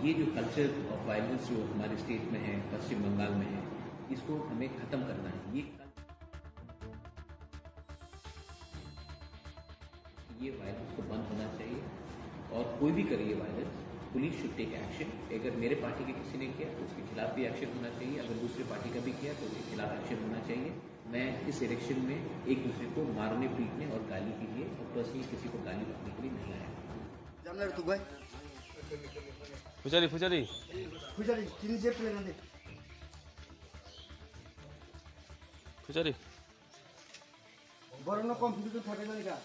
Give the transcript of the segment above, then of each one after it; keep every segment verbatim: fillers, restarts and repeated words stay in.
ये जो culture of violence जो हमारे स्टेट में है, पश्चिम बंगाल में है, इसको हमें खत्म करना है। ये ये वायलेंस को बंद होना चाहिए और कोई भी करे ये violence, police should take action. अगर मेरे पार्टी के किसी ने किया तो उसके खिलाफ भी एक्शन होना चाहिए, अगर दूसरे पार्टी का भी किया तो उसके खिलाफ एक्शन होना चाहिए। मैं इस इलेक्शन में एक दूसरे को मारने पीटने और गाली के लिए और पर्सनली किसी को गाली बकने के लिए नहीं आया। Pujari, pujari. Pujari, tini je plan ande. Pujari. Borokno kom phunukjak thangkhe nani kha?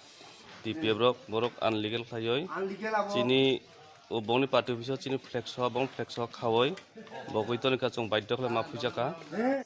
T P F rok borok unlegal khlaioi. Unlegal abo. Chini o bongni party office o chini flex o, bong flex o khaoi. Bogwi toni kha chwng baidhyo khlai ma phuijak kha. Eh?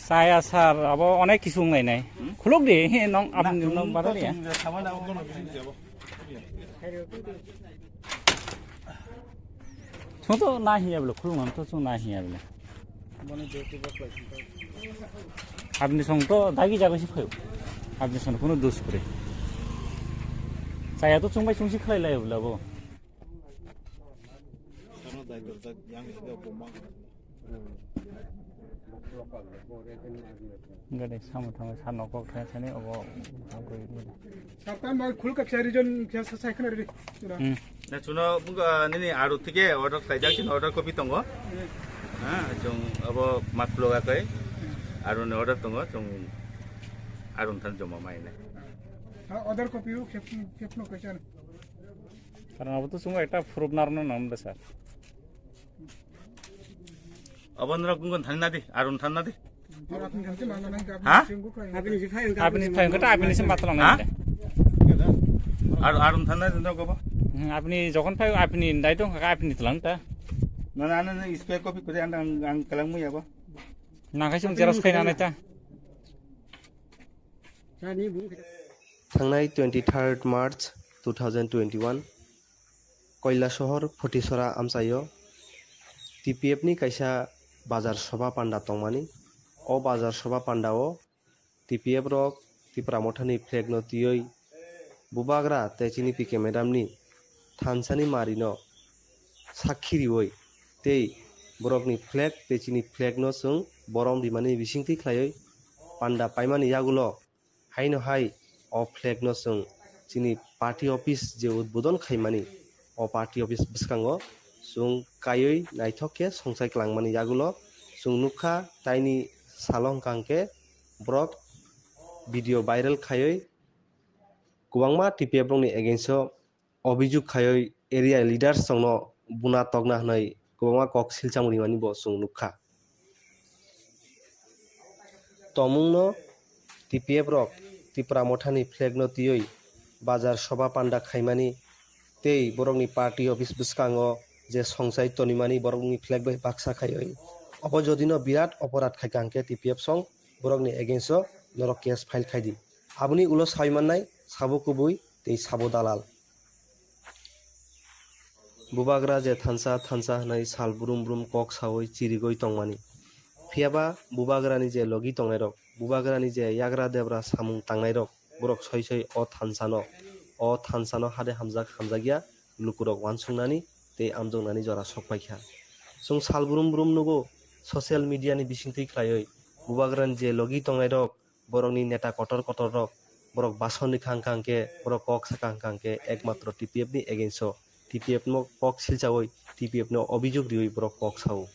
Saya sir, abo onek kisu wngnai nai. Khuluk di, he, nong, abang, nong, bara dia. Chung to na hiya bole, khulung am to chung na hiya bole. Abni song to dagi jago si phayo. Abni song kuno dus kore. Saya to chung bai chung si khlai lai bole bo. Gade samo thangwi sar nokok thang sani obo. Satan bai khuluk kha region khe sa sai khna ri. Hmm. Na chuno bunga nini aro thike order khaijak, chini order copy tongo. Hmm. Ha, chung abo mat khuluk akai. Aro ni order tongo, chung aro than joma mai nai. Ha, order copy u khep, khep no kaisan. Karon abo to chungo ekta proof narwkna nang de sir. Abo norok wngkha thani nadi, Arun thani nadi. Ha? Abini phai wngkha ta abini se matwlang nai. Ar Arun thani nadi norok abo. Hmm, abini jokhon phai abini dai tong kha abini tlang ta. Na na na spray copy kore ang ang ang kalang mu yabo. Nang khai sung xerox khai na nai ta. Thangnai twenty third March two thousand twenty-one, Koilasohor Phutisora amchaio T P F ni kaisa bazar sobha panda tongmani. O bazar sobha pandao T P F rok Tipra Mothani flag no twiwi Bubagra tei chini P K madam ni thansani marino sakhi riwi tei borokni flag tei chini flag no chwng borom rimani bisingtwi khlaiwi panda paimani yagulo haino hai o flag no chwng chini party office je udbodon khaimani o party office bwskango chwng kaiwi naithok khe songchai kwlangmani yagulo chwng nukha taini salo hwnkha hwnkhe borok video viral khaiwi kwbangma T P F rokni against o obijok khaiwi area leaders rokno buna tokna hwnwi kwbangma kok silcham rimani bo chwng nukha. Tongmungno T P F rok Tipra Mothani flag no twiwi bazar sobha panda khaimani tei borokni party office bwskango je songchai tonimani borokni flag bai baksa khaiwi obo jodino birat oporadh khaikha hwnkhe T P F song borokni against o norok case file khaidi. Aboni ulo sawi mannai sabo kubui tei sabo dalal. Bubagra je thansa thansa hwnwi sal brum brum kok sawi chirigwi tongmani. Phiyaba Bubagrani je logi tongnairok, Bubagrani je yagra debra samung tangnairok, borok soi soi o thansano, o thansano hade hamjak hamjakya lukurok uansuknani tei amjoknani jora sokpaikha. Chwng sal brum brum nugo social media ni bisingtwi khlaiwi Bubagrani je logi tongnairok, borokni neta kotor kotor rok, borok basonni khang khang khe borok kok sakha hwnkha hwnkhe ekmatro T P F ni against o T P F no kok silchawi T P F no obijok riwi borok kok sao.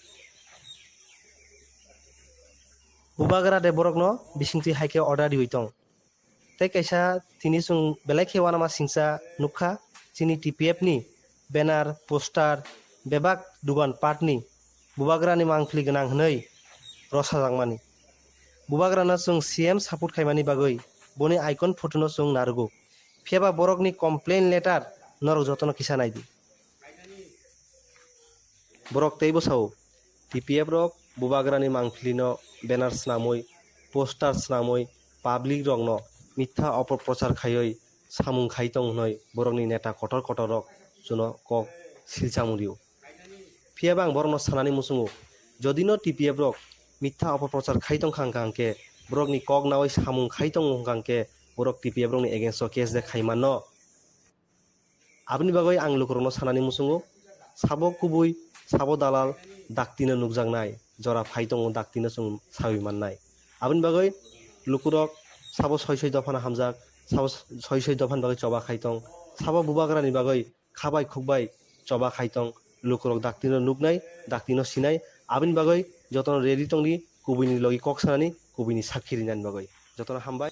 Bubagra de borokno bisingtwi hai khe order riwi tong. Tei kaisa tini chwng belai khe uanama singcha nukha chini T P F ni banner, poster, bebak dugan part ni Bubagrani mangpili gwnang hwnwi rosajakmani. Bubagrano chwng C M support khaimani bagwi boni icon photo no chwng narwgo. Phiyaba borokni complain letter norok jotono kisa naidi. Borok teibo sao, T P F rok bubagrani mangpilino banner snamwi, poster snamwi, public rokno mitha opoprochar khaiwi samung khai tong hwnwi borokni neta kotor kotor rok chuno kok silcham rio. Phiyaba ang borokno sanani muchungo, jodino T P F rok mitha opoprochar khai tong kha hwnkha hwnkhe, borokni kok nawi samung khai tongo hwnkha hwnkhe, borok T P F rokni against o case de khai manno. Aboni bagwi ang lukurokno sanani muchungo, sabo kubui, sabo dalal, daktino nukjaknai, jora phai tongo, daktino chwng sawi mannai. Aboni bagwi lukurok sabo soi soi dophano hamjak, sabo soi soi dophani bagwi choba khai tong, sabo bubagrani bagwi khabai khukbai choba khai tong, lukurok daktino nuknai, daktino sinai, aboni bagwi jotono ready tongdi, kubuini logi kok sanani, kubuini sakhi rinani bagwi. Jotono hambai.